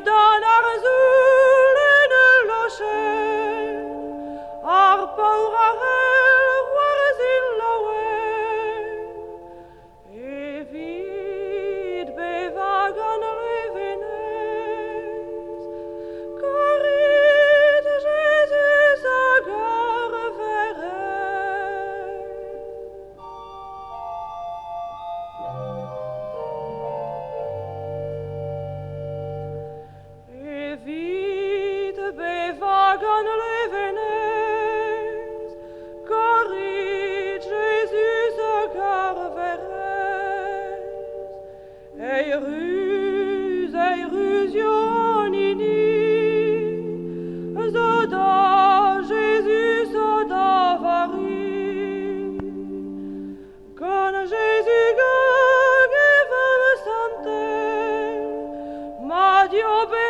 Dan ar sul en ul lochenn, ar paour a c'hell c'hoarzhin laouen. Evit bevañ gant levenez, karit Jezuz hag ar Werc'hez. Evit bevañ gant levenez, karit Jezuz hag ar Werc'hez. Eürus, eürus eo an hini zo da Jezuz ha da Vari. Gant Jezuz hag e Vamm santel, mat eo bet.